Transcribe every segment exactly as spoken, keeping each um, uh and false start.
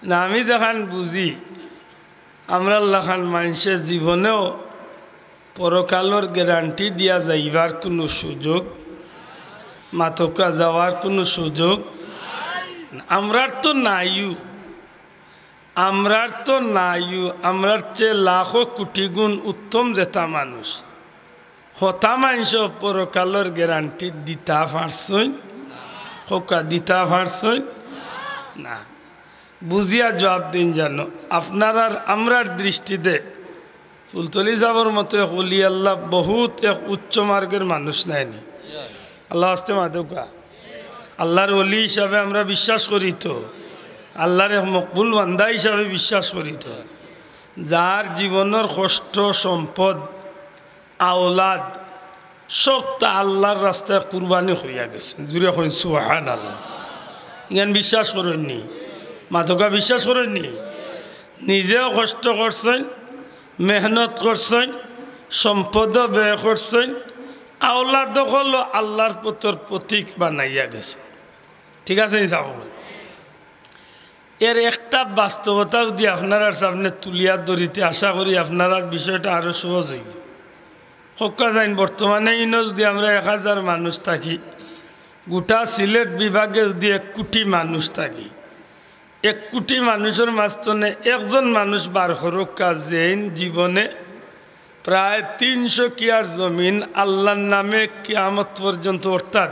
না, আমি যেখান বুঝি, আমরার লাখান মানষে জীবনেও পরকালর গ্যারান্টি দিয়া যাইবার কুনু সুযোগ, মাতকা যাওয়ার কুনু সুযোগ আমরার তো নাইও, আমরার তো নাইও, আমরার চেয়ে লাখো কোটি গুণ উত্তম যেতা মানুষ। হতা মানষে পরকালর গ্যারান্টি দিতা পারছইন? কউক্কা, দিতা পারছইন? না। বুঝিয়া জুয়াব দিন জানো, আপনারার আমরার দৃষ্টিতে ফুলতলি সাবর মতো এক অলি আল্লাহ বহুত এক উচ্চ মার্গের মানুষ নায়নি? আল্লাহ আস্তে মাতকা। আল্লাহর অলি হিসাবে আমরা বিশ্বাস করি তো, আল্লাহর এক মকবুল বান্দা হিসাবে বিশ্বাস করি তো। যার জীবনর কষ্ট, সম্পদ, আওলাদ, সবতা আল্লাহর রাস্তায় কুরবানি করিয়া গেছইন। জুরে কইন সুবহানাল্লাহ। ইখান বিশ্বাস করইননি? মাতকা, বিশ্বাস করইননি? নিজেও কষ্ট করছইন, মেহনত করছইন, সম্পদও ব্যয় করছইন, আওলাদ অকলও আল্লাহর পথর পথিক বানাইয়া গেছইন। ঠিক আছে নি সাব? এর একটা বাস্তবতা যুদি আপনারার সামনে তুলিয়া ধরিতে, আশা করি আপনারার বিষয়টা আরো সহজ অইবো। কউক্কা যাইন, বর্তমানে ইনো যুদি আমরা এক হাজার মানুষ থাকি, গোটা সিলেট বিভাগে যুদি এক কোটি মানুষ থাকি, এক কোটি মানুষর মাঝ থনে একজন মানুষ বার করউক্কা যেইন জীবনে প্রায় তিনশো কিয়ার জমিন আল্লাহর নামে কিয়ামত পর্যন্ত, অর্থাৎ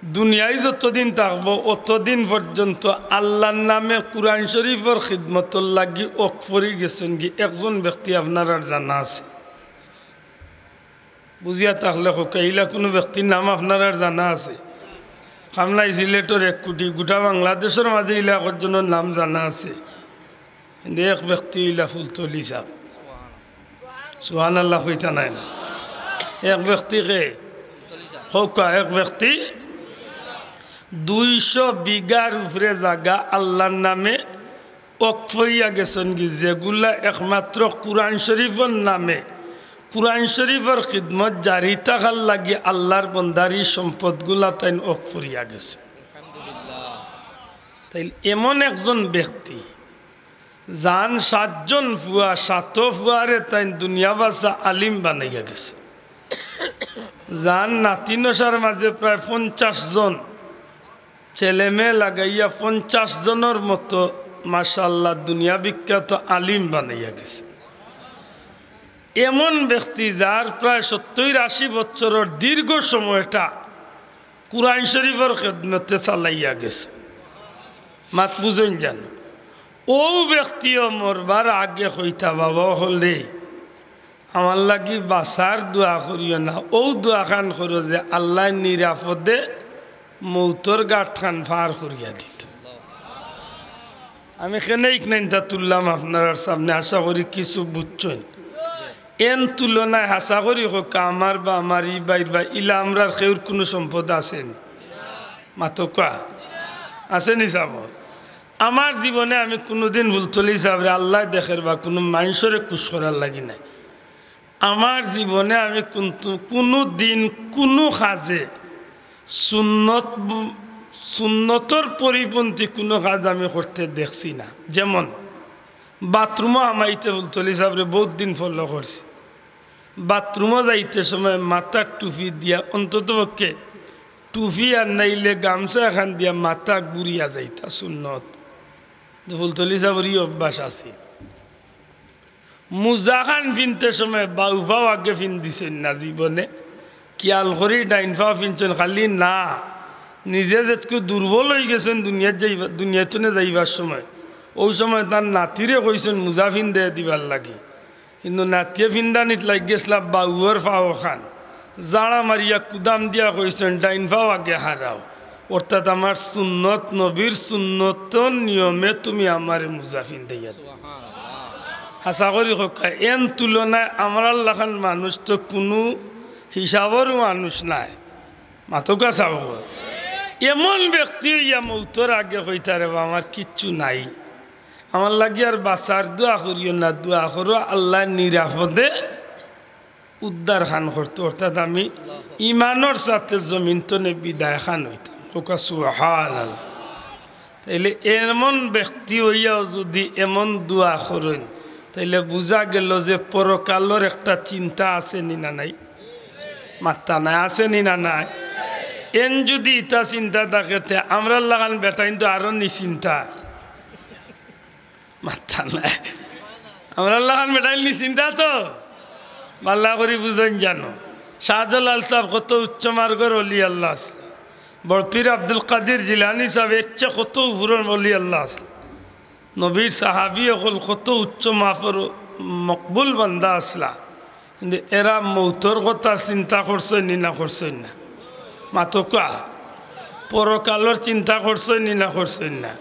দুনিয়ায় যতদিন থাকবো অতদিন পর্যন্ত আল্লাহর নামে কুরআন শরীফর খিদমতর লাগি অকফ করি গেছইনগি একজন ব্যক্তি আপনারার জানা আছে? বুঝিয়া থাকলে কউক্কা, ইলা কুনু ব্যক্তির নাম আপনারার জানা আছে? কামলাই সিলেটর এক কোটি, গোটা বাংলাদেশর মাঝে ইলা একজনর নাম জানা আছে? কিন্তু এক ব্যক্তি অইলা ফুলতলি সাব। সুবহানাল্লাহ কইতা নায় না? এক ব্যক্তি কে? কউক্কা, এক ব্যক্তি দুইশো বিঘার উপরে জাগা আল্লাহর নামে অকফ করিয়া গেছইনগি, যেগুলা একমাত্র কুরআন শরীফর নামে, কুরআন শরীফর খিদমত জারি থাকার লাগি আল্লাহর বন্দার ই সম্পদগুলা তাইন অকফ করিয়া গেছইন। তাইলে এমন একজন ব্যক্তি, যান সাতজন ফুয়া, সাতো ফুয়ারে তাইন দুনিয়া বাসা আলিম বানাইয়া গেছে। যান নাতি নশার মাঝে প্রায় পঞ্চাশ জন, ছেলে মেয়ে লাগাইয়া পঞ্চাশ জনর মতো মাশাআল্লাহ দুনিয়া বিখ্যাত আলিম বানাইয়া গেছে। এমন ব্যক্তি যার প্রায় সত্তইর আশি বছরর দীর্ঘ সময়টা কুরআন শরীফর খেদমতে চালাইয়া গেছে। মাত বুঝইন জানো? অউ ব্যক্তিও মরবার আগে কইতা, "বাবা অকল রে, আমার লাগি বাঁচার দোয়া করিও না, অউ দোয়াখান করো যে আল্লায় নিরাপদে মউতর ঘাটখান পার করিয়া দিত।" আমি কেনে ইখানটা তুললাম আপনারার সামনে, আশা করি কিছু বুঝছইন। এন তুলনায় হাছা করি কউক্কা, আমার বা আমার ই ভাইর বা ইলা আমরার কেউর কুনু সম্পদ আছে নি? মাতউক্কা। আছে নি সাব? আমার জীবনে আমি কুনুদিন ফুলতলি সাবরে আল্লায় দেখের বা কুনু মানষরে খুশ করার লাগি নায়। আমার জীবনে আমি কুনু, কুনু দিন কুনু কাজে সুন্নত, সুন্নতর পরিপন্থী কুনু কাজ আমি করতে দেখছি না। যেমন বাথরুমো হামাইতে ফুলতলি সাবরে বউত দিন follow করছি। বাথরুমো যাইতে সময় মাথার টুপি দিয়া, অন্তত পক্ষে টুপি আর নাইলে গামছা এখান দিয়া মাথা গুরিয়া যাইতা সুন্নত। তো ফুলতলি সাবর ই অভ্যাস আছিল। মুজাখান ফিনতে সময় বাউ পাও আগে ফিন দিছইন না জীবনে, খিয়াল করি ডাইন পাও ফিনছইন। খালি না, নিজে যেতকু দুর্বল অইগেছইন দুনিয়াত যাইবা, দুনিয়াত থনে যাইবার সময়, অউ সময় তান নাতিরে কইছইন মুজা ফিন্দাই দিবার লাগি। কিন্তু নাতিয়ে ফিন্দানিত লাগিগেছলা বাউর পাও খান, জাড়া মারিয়া কুদাম দিয়া কইছইন, "ডাইন পাও আগে হারাও।" অর্থাৎ আমার সুন্নত, নবীর সুন্নতর নিয়মে তুমি আমারে মুজা ফিন্দাইয়া দেও। হাছা করি কউক্কা, এন তুলনায় আমরার লাখান মানুষ তো কুনু হিসাবরও মানুষ নায়। মাতউক্কা সাব। এমন ব্যক্তি অইয়া মউতর আগে কইতা, "রে বা, আমার কিচ্ছু নাই, আমার লাগি আর বাঁচার দোয়া করিও না, দোয়া করো আল্লায় নিরাপদে উদ্ধার খান করতো, অর্থাৎ আমি ইমানর সাথে জমিন তনে বিদায় খান অইতাম।" কউক্কা সুবহানাল্লাহ। তাইলে এমন ব্যক্তি অইয়াও যুদি এমন দোয়া করইন, তাইলে বুঝা গেল যে পরকালর একটা চিন্তা আছে নি না নাই? মাত্তা নাই, আছে নি না নাই? এন যুদি ইতা চিন্তা থাকে, তে আমরার লাখান বেটাইন তো আরো নিশ্চিন্তা। মাত্তা নাই। আমরার লাখান বেটাইন নিশ্চিন্তা তো? ভালা করি বুঝইন জানো। শাহজালাল সাব কত উচ্চ মার্গর অলি আল্লাহ আছলা। বড় পীর আব্দুল কাদির জিলানী সাব এর চেয়ে কত উপরর অলি আল্লাহ আছলা। নবীর সাহাবী অকল কত উচ্চ মাপর মকবুল বান্দা আছলা। কিন্তু এরা মৌতর কথা চিন্তা করছইন নি না করছইন না? মাতউক্কা। পরকালর চিন্তা করছইন নি না করছইন না?